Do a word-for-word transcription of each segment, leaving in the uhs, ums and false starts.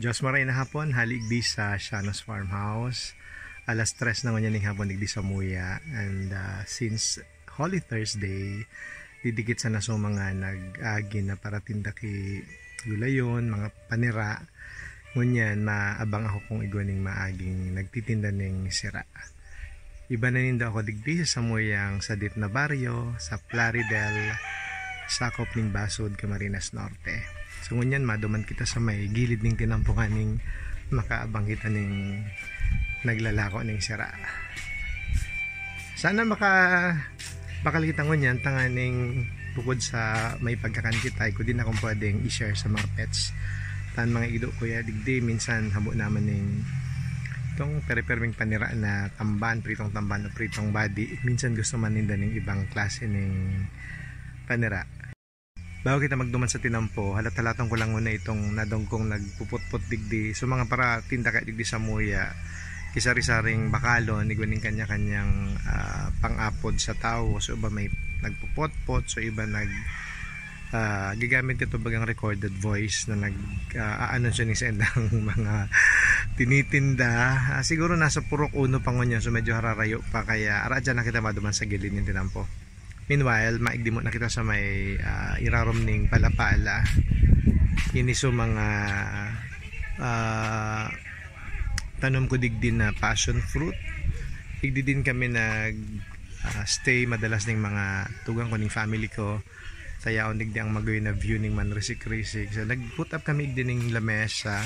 Diyos maray na hapon, hali igdi sa Shanos Farmhouse. Alas tres na ngunyan ning hapon digdi sa Muya. And, ah, since Holy Thursday, didikit sana sa mga nag-agi na paratinda ki gulayon, mga panira. Ngunyan, maabang ako kung igwa ning maaging nagtitinda ning sira. Iba na nindo ako digdi sa samuyang sadit na baryo, sa Plaridel, sakop ning Basud, Camarines Norte. So, ngunyan, maduman kita sa may gilid ning tinampo nganing makaabang kita ning naglalako ning sira. Sana maka-, bakal kita ngunyan, tanganing bukod sa may pagkakan kita, igwa din akong pwedeng i-share sa mga pets. Tan mga ido ko ya, digdi, minsan habo naman ning itong pere-perming panira na tamban, pritong tamban o pritong badi. Minsan gusto man ninda ning ibang klase ning panira. Bago kita magduman sa tinampo, halat-halaton ko lang muna itong nadong kong nagpuputpot digdi. So, mga paratinda ka digdi sa Muya, kisari-saring bakalon, igwa ning kanya-kanyang, ah, pang-apod sa tawo. So, iba may nagpupotpot, so iba nag, ah, gigamit ito bagang recorded voice na nag, ah, aanunsyo ni sa indang mga tinitinda. Ah, siguro nasa purok uno pa ngunyan, so medyo hararayo pa, kaya ara dyan na kita maduman sa gilid ning tinampo. Meanwhile, maigdi muna kita sa may, ah, irarom ning palapala. Ini so mga, ah, tanom ko digdi na passion fruit. Digdi din kami nag, ah, stay madalas ning mga tugang ko ning family ko. Sa yaon digdi ang magayon na view ning Manrisik-risik. So, nag-put up kami digdi ning lamesa.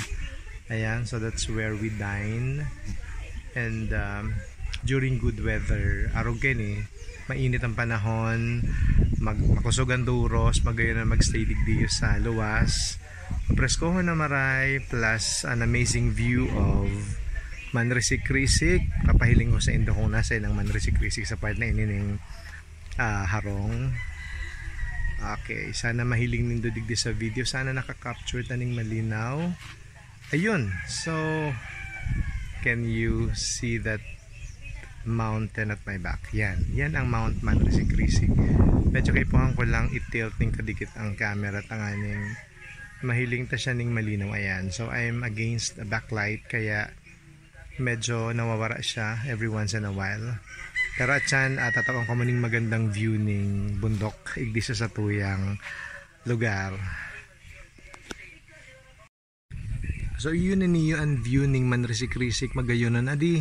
Ayan, so that's where we dine. And, um, during good weather, arog kayo ni, mainit ang panahon, mag-, makusog ang duros, magayon na mag-stay digdi sa luwas. Preskohon na maray, plus an amazing view of Manrisik-risik. Papahiling ko sa indo kung nasa inang Manrisik-risik sa part na ini ning, ah, harong. Okay, sana mahiling nindo digdi sa video. Sana naka-capture ta ning malinaw. Ayun, so, can you see that mountain at my back? Yan, yan ang Mount Manrisik-risik. Medyo kaipuhan ko lang i-tilt ning kadikit ang camera tanganing mahiling ta siya ning malinaw. Ayan, so I'm against the backlight, kaya medyo nawawara siya every once in a while. Pero at yan, ah, tatawan ko mo ning magandang view ning bundok, igdi sa satuyang lugar. So, yun na niyo ang view ning Manrisik-risik, magayonon adi.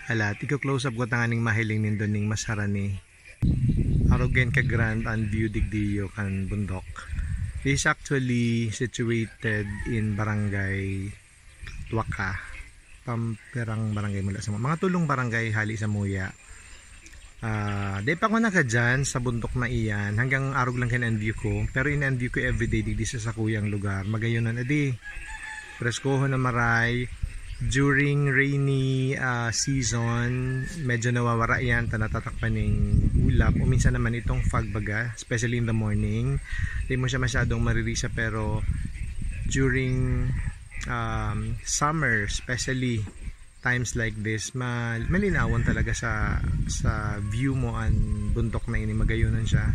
Hala, iko-close up ko tanganing mahiling nindo ning mas harani. Arog kayo ka grand ang view digdiyo kan bundok. This is actually situated in Barangay Tuaka. Pampirang barangay mula sa mga tulong barangay hali sa Muya. Ah, di pa ko nakadyan sa bundok na iyan, hanggang arog lang kayo ang view ko. Pero in-view ko everyday digdi sa sakuyang lugar. Magayonon adi. Preskohon na maray. During rainy, ah, season, medyo nawawara yan, ta natatakpan ning ulap. O minsan naman itong fog baga, especially in the morning. Di mo siya masyadong maririsa, pero during, um, summer, especially times like this, ma-, malinawan talaga sa, sa view mo ang bundok na ini, magayonon siya.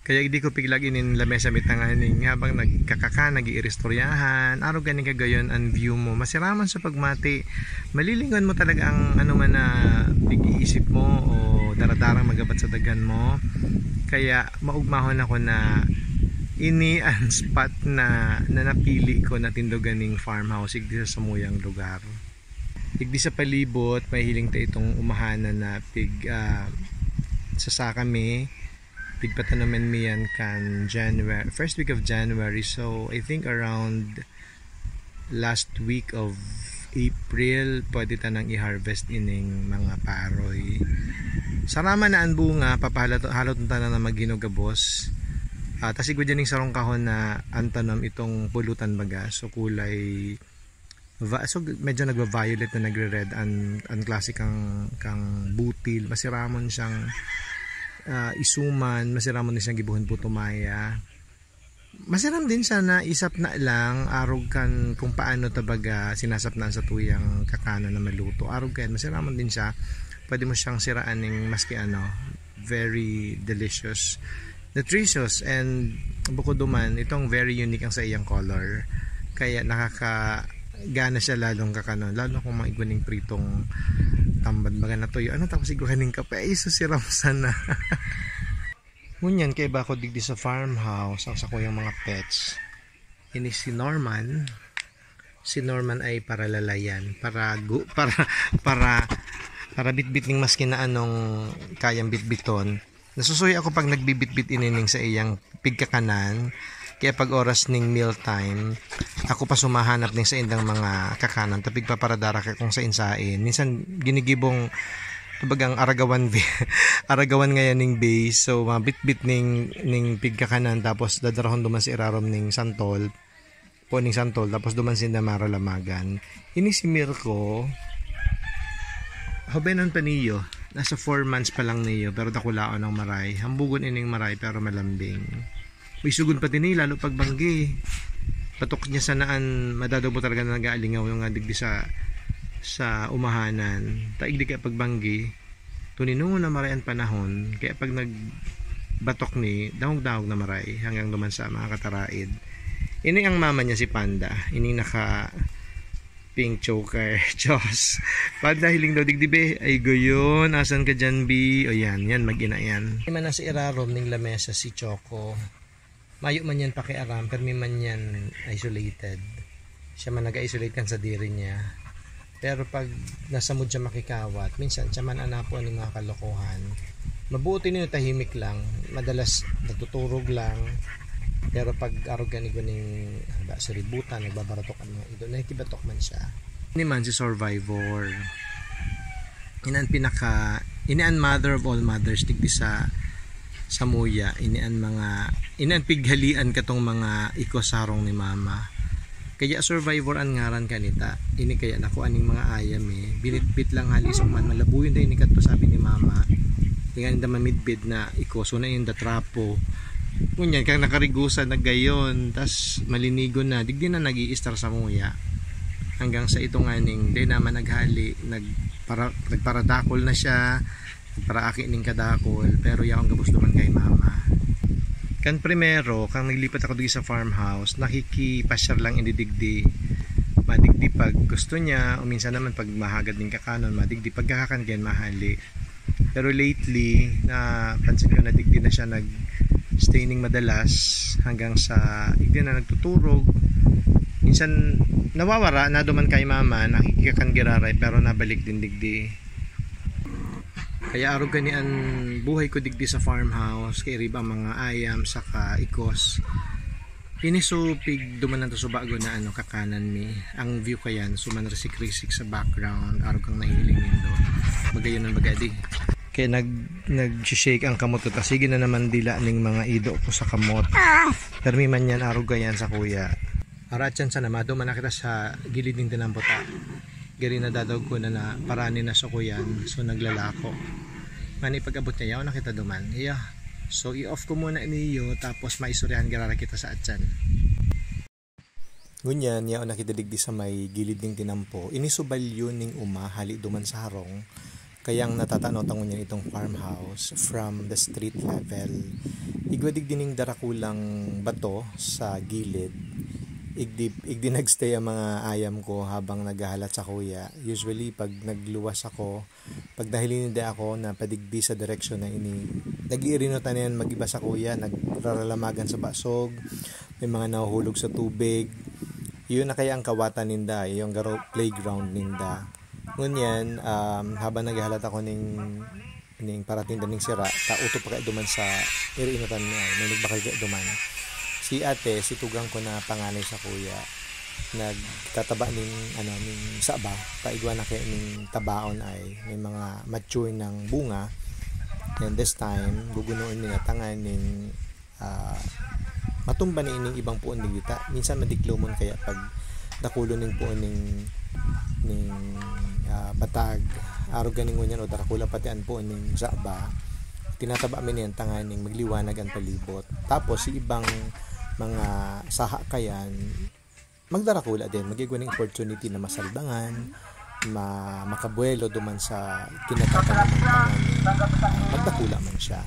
Kaya di ko piglag inin lamesa mitanganing habang nagkakakan, nag-iiristoryahan, arog ganing kagayon ang view mo. Masiraman sa pagmati, malilingon mo talaga ang ano man na pag-iisip mo o daradarang magabat sa daghan mo. Kaya maugmahon ako na ini ang spot na, na napili ko na tindogan ning farmhouse, igdi sa samuyang lugar. Igdi sa palibot, mahiling ta itong umahanan na pig, ah, sasaka mi, pigpatanoman mi yan kan January, first week of January. So, I think around last week of April, pwede ta nang i-harvest ining mga paroy. Sarama na ang bunga, papahalot-, haloton ta na na maghinugabos. Ah, tas igwa dyan yung sarong kahon na ang tanom itong pulutan baga. So, kulay va-, so, medyo nagva-violet na nagre-red ang, ang klase kang, kang butil. Masiramon siyang, ah, isuman, masiramon din siyang gibuhon putumaya. Masiram din siya na isapna lang, arog kan kung paano ta baga sinasapnaan sa tuyang kakanon na maluto. Arog kayan, masiramon din siya. Pwede mo siyang siraan ning maski ano, very delicious, nutritious, and bukod duman, itong very unique ang sa iyang color. Kaya nakakagana siya lalong kakanon, lalo kung mga igwa ning pritong tambad, baga natuyo. Ano, tapos igwa ning kape, ay, sus, siram sana. Ngunyan, kaiba ko digdi sa farmhouse, ang sakuyang mga pets. Ini si Norman. Si Norman ay paralalayan, para gu-, para, para, para bitbit ning maski na anong kayang bitbiton. Nasusuya ako pag nagbibitbit ini ning sa iyang pigkakanan. Kaya pag oras ning meal time, ako pa sumahanap ning sa indang mga kakanan, tapig paparadara ka kung sain-sain. Minsan ginigibong, kumbagang aragawan, aragawan ngayon ning base. So, mabitbit ning, ning pigkakanan, tapos dadarahon duman sa irarom ning santol. Po ning santol, tapos duman sinda maralamagan. Ini si Mirko, hobenan pa niyo, nasa four months pa lang niyo, pero dakulaon ang maray. Hambugon ining maray, pero malambing. May sugon pa din eh, lalo pagbanggi. Patok niya sanaan, madadaw mo talaga na nag-aalingaw yung nga digdi sa, sa umahanan. Taig di kaya pagbanggi. Tuninungon na maray an panahon, kaya pag nagbatok ni, dangog-dangog na maray hanggang duman sa mga kataraid. Ini ang mama niya, si Panda. Ini naka pink choker. Diyos. Panda, hiling daw digdi, be. Ay, goyon. Asan ka dyan, bi? O yan, yan, mag-ina yan. May man nasa irarom ning lamesa si Choco. Mayo man yan pakiaram, permi man yan isolated. Siya man nag-isolate kan sadiri niya. Pero pag nasamod siya makikawat, minsan siya man anapo ning mga kalokohan. Mabuti niyo tahimik lang, madalas nagtuturog lang. Pero pag arog kan igwa ning, ano ba, siributan, nagbabaratok ang mga ido, nakikibatok man siya. Ini man si Survivor. Ini an pinaka, ini an mother of all mothers digdi sa samuya. Ini an mga, ini an pighalian katong mga ikos sa harong ni mama. Kaya Survivor an ngaran kanita. Ini kaya nakuha ning mga ayam eh. Binitbit lang halisok man, malabuyon daw ini kadto, sabi ni mama. Di nga ninda mamidbid na ikos, una yung datrapo. Ngunyan, kang nakarigusan na gayon, tas malinigon na, digdi na nag-iistar samuya. Hanggang sa ito nga ning, di naman naghali, nagpara-, nagparadakol na siya, nagparaaki ning kadakol, pero yaon gabos duman kay mama. Kan primero, kang naglipat ako dito sa farmhouse, nakikipasyar lang ini digdi. Madigdi pag gusto niya, o minsan naman pag mahagad ning kakanon, madigdi pagkakakan, ganyan mahali. Pero lately, napansin ko na digdi na siya nag-stay ning madalas hanggang sa digdi na nagtuturog. Minsan nawawara, naduman kay mama, nakikikakan giraray, pero nabalik din digdi. Kaya arog kani an buhay ko digdi sa farmhouse, kay riba ang mga ayam saka ikos. Ini so pigduman na to sa bago na ano, kakanan mi. Ang view kayan, so manrisik-risik sa background, arog kang nahiling nindo. Magayon ang bagadi. Kaya nag, nag-shake ang kamot ko, ta sige na naman dila ning mga ido ko sa kamot. Permi man yan, arog kayan sa kuya. Aratyan sana, maduman na kita sa gilid ning tinampo ta. Gari nadadaog ko na, na parani na so kuyan, so naglalako. Ngani pag-abot niya, yaon na kita duman. Iya. So, i-off ko muna niyo, tapos maistoryahan garara kita sa atyan. Ngunyan, yaon na kita digdi sa may gilid ning tinampo. Ini so balyo ning uma, hali duman sa harong. Kayang natatanaw ta ngunyan itong farmhouse from the street level. Igwa digdi ning darakulang bato sa gilid. Igdi, igdi nagstay ang mga ayam ko habang naghahalat sa kuya. Usually, pag nagluwas ako, pag nahiling ninda ako na padigdi sa direksyon na ini, nag-iirinutan na yan mag-iba sa kuya, nagraralamagan sa basog, may mga nahuhulog sa tubig. Yun na kaya ang kawatan ninda, yung garo playground ninda. Ngunyan, um, habang naghahalat ako ning, ning paratinda ning sira, ta uto pa kaya duman sa iriinutan niya, may nagbakal kaya duman. Si ate, si tugang ko na panganay sa kuya, nagtataba ning, ano, ning saba, paigwa na kaya ning tabaon ay may mga mature ng bunga. And this time, gugunuon nila tangan ning, ah, matumba ni ining ibang puon digdi ta. Minsan madiklomon kaya pag dakulon ning puon ning, ning, ah, batag. Arog ganing ngunyan o darakula pati an puon ning saba. Tinataba mi niyan tanganing magliwanag ang palibot. Tapos, si ibang mga saha kayan, magdarakula din. Magigwa ning opportunity na masaldangan, ma-, makabuelo duman sa kinatataman ng tangan, magdakula man siya.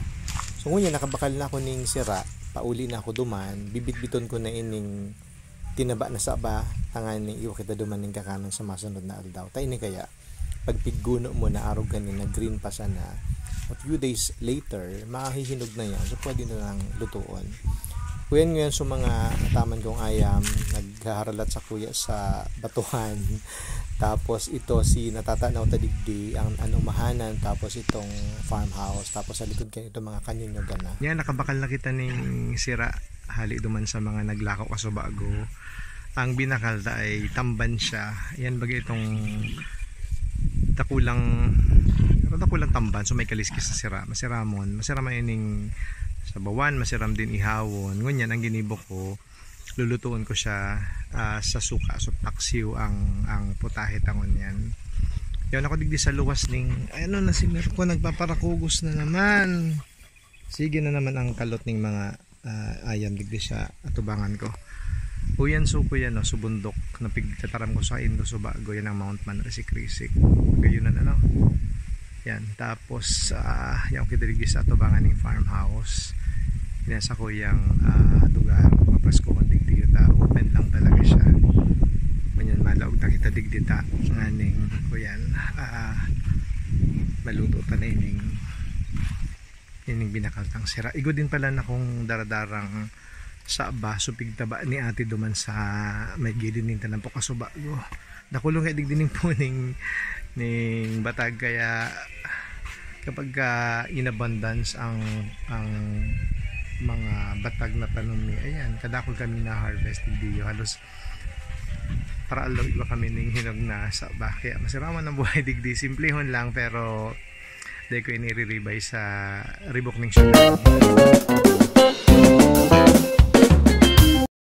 So, ngunyan, nakabakal na ako ning sira, pauli na ako duman, bibitbiton ko na ining, tinaba na saba, tanganing iwa kita duman nin kakanon sa masunod na aldaw. Ta ini kaya, pagpigguno mo na, arog kaini na green pa sana, a few days later, mahihinog na yan. So, pwede na lang lutuon. Kuyan ngayon sa mga ataman kong ayam, naghaharalat sa kuya sa batuhan. Tapos ito si natatanaw ta digdi, ang anumahanan, tapos itong farmhouse, tapos sa likod kayo itong mga kanyunyugan na. Yan, nakabakal na kita ning sira. Hali duman sa mga naglakaw kasubago. Ang binakal ta ay tamban siya. Yan, bagay itong dakulang, pero dakulang tamban. So, may kaliskis na sira. Masiramon. Masiramon ining sabawan, masiram din ihawon. Ngunyan, ang ginibo ko, lulutuon ko siya, ah, sa suka. So, paksiw ang, ang putahe ta ngunyan. Yan ako digdi sa luwas ning, ay, ano na si Mirko, nagpaparakugos na naman. Sige na naman ang kalot ning mga, ah, ayam digdi sa atubangan ko. Uyan, so ko yan, no, subundok na pigtataram ko sa Indo Subago, yan ang Mount Manrisik-risik. Gayunan, ano? Yan, tapos, ah, yan kita digdi sa atubangan ning farmhouse. Yan sa kuyang, ah, lugar, mapreskohon digdi ta, open lang talaga siya. Ngunyan, malaog na kita digdi ta, nganing, kuyan, ah, maluto ta na ining, ining binakal tang sira. Igo din pala na kung daradarang saba, so pigtaba ni ate duman sa may gilid nin tanan po kasubago. Dakulong kaya digdi ning puning ning batag, kaya kapag ka in abundance ang, ang mga batag na tanom ni, ayan, kadakol kami na harvest digdi. Halos para aldaw iba kami ning hinog na saba. Kaya masiraman ang buhay digdi. Simplehon lang, pero di ko iniribay sa ribok ning syudad.